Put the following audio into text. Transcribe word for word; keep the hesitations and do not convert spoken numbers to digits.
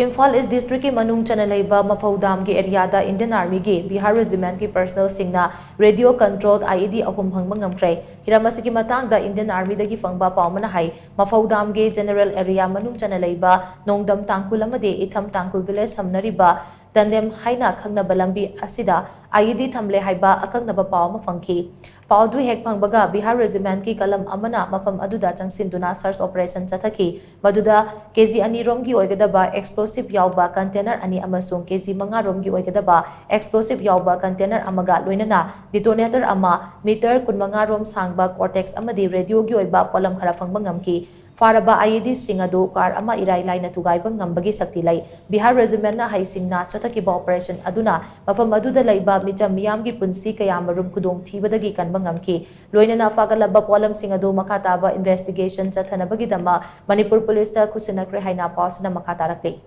ꯏꯝꯐꯥꯜ ꯏꯁ ꯗꯤꯁꯇ꯭ꯔꯤꯛꯀꯤ ꯃꯅꯨꯡ ꯆꯟꯅ ꯂꯩꯕ ꯃꯐꯧ ꯗꯥꯝꯒꯤ ꯑꯦꯔꯤꯌꯥꯗ ꯏꯟꯗꯤꯌꯟ ꯑꯥꯔꯃꯤꯒꯤ ꯕꯤꯍꯥꯔ ꯔꯦꯖꯤꯃꯦꯟꯠꯀꯤ ꯄꯔꯁꯅꯦꯜꯁꯤꯡꯅ ꯔꯦꯗꯤꯑꯣ ꯀꯟꯇ꯭ꯔꯣꯜ ꯑꯥꯏꯏꯗꯤ ꯑꯍꯨꯝ ꯐꯪꯕ ꯉꯝꯈ꯭ꯔꯦ꯫ ꯍꯤꯔꯝ ꯑꯁꯤꯒꯤ ꯃꯇꯥꯡꯗ ꯏꯟꯗꯤꯌꯟ ꯑꯥꯔꯃꯤꯗꯒꯤ ꯐꯪꯕ ꯄꯥꯎ ꯑꯃꯅ ꯍꯥꯏ, ꯃꯐꯧ ꯗꯥꯝꯒꯤ ꯖꯦꯅꯔꯦꯜ ꯑꯦꯔꯤꯌꯥ ꯃꯅꯨꯡ ꯆꯟꯅ ꯂꯩꯕ ꯅꯣꯡꯗꯝ ꯇꯥꯡꯈꯨꯜ ꯑꯃꯗꯤ ꯏꯊꯝ ꯇꯥꯡꯈꯨꯜ ꯚꯤꯂꯦꯖ ꯁꯝꯅꯔꯤꯕ ꯇꯟꯗꯦꯝ ꯍꯥꯏꯅ ꯈꯪꯅꯕ ꯂꯝꯕꯤ ꯑꯁꯤꯗ ꯑꯥꯏꯏꯗꯤ ꯊꯝꯂꯦ ꯍꯥꯏꯕ ꯑꯀꯛꯅꯕ ꯄꯥꯎ ꯑꯃ ꯐꯪꯈꯤ꯫ ꯄꯥꯎ ꯑꯗꯨ ꯍꯦꯛ ꯐꯪꯕꯒ ꯕꯤꯍꯥꯔ ꯔꯦꯖꯤꯃꯦꯟꯠꯀꯤ ꯀꯂꯝ ꯑꯃꯅ ꯃꯐꯝ ꯑꯗꯨꯗ ꯆꯪꯁꯤꯟꯗꯨꯅ ꯁꯔꯆ ꯑꯣꯄꯔꯦꯁꯟ ꯆꯠꯊꯈꯤ꯫ ꯃꯗꯨꯗ ꯀꯦꯖꯤ ꯑꯅꯤꯔꯣꯝꯒꯤ ꯑꯣꯏꯒꯗꯕ ꯑꯦꯛꯁꯄ꯭ꯂꯣꯁꯤꯞ ꯌꯥꯎꯕ ꯀꯟꯇꯦꯅꯔ ꯑꯅꯤ ꯑꯃꯁꯨꯡ ꯀꯦꯖꯤ ꯃꯉꯥꯔꯣꯝꯒꯤ ꯑꯣꯏꯒꯗꯕ ꯑꯦꯛꯁꯄ꯭ꯂꯣꯁꯤꯞ ꯌꯥꯎꯕ ꯀꯟꯇꯦꯅꯔ ꯑꯃꯒ ꯂꯣꯏꯅꯅ ꯗꯤꯇꯣꯅꯦꯇꯔ ꯑꯃ, ꯃꯤꯇꯔ ꯀꯨꯟꯃꯉꯥꯔꯣꯝ ꯁꯥꯡꯕ ꯀꯣꯔꯇꯦꯛꯁ ꯑꯃꯗꯤ ꯔꯦꯗꯤꯑꯣꯒꯤ ꯑꯣꯏꯕ ꯄꯣꯠꯂꯝ ꯈꯔ ꯐꯪꯕ ꯉꯝꯈꯤ꯫ ꯐꯥꯔꯕ ꯑꯥꯏꯏꯗꯤꯁꯤꯡ ꯑꯗꯨ ꯀꯥꯔ ꯑꯃ ꯏꯔꯥꯏ ꯂꯥꯏꯅ ꯊꯨꯒꯥꯏꯕ ꯉꯝꯕꯒꯤ ꯁꯛꯇꯤ ꯂꯩ꯫ ꯕꯤꯍꯥꯔ ꯔꯦꯖꯤꯃꯦꯟꯠꯅ ꯍꯩꯁꯤꯡꯅ ꯆꯠꯊꯈꯤꯕ ꯑꯣꯄꯔꯦꯁꯟ ꯑꯗꯨꯅ ꯃꯐꯝ ꯑꯗꯨꯗ ꯂꯩꯕ ꯃꯤꯆꯝ ꯃꯤꯌꯥꯝꯒꯤ ꯄꯨꯟꯁꯤ ꯀꯌꯥꯃꯔꯨꯝ ꯈꯨꯗꯣꯡ ꯊꯤꯕꯗꯒꯤ ꯀꯟꯕ ꯉꯝꯈꯤ꯫ ꯂꯣꯏꯅꯅ ꯐꯥꯒꯠꯂꯕ ꯄꯣꯠꯂꯝꯁꯤꯡ ꯑꯗꯨ ꯃꯈꯥ ꯇꯥꯕ ꯏꯟꯚꯦꯁꯇꯤꯒꯦꯁꯟ ꯆꯠꯊꯅꯕꯒꯤꯗꯃꯛ ꯃꯅꯤꯄꯨꯔ ꯄꯨꯂꯤꯁꯇ ꯈꯨꯠꯁꯤꯟꯅꯈ꯭ꯔꯦ ꯍꯥꯏꯅ ꯄꯥꯎ ꯑꯁꯤꯅ ꯃꯈꯥ ꯇꯥꯔꯛꯂꯤ꯫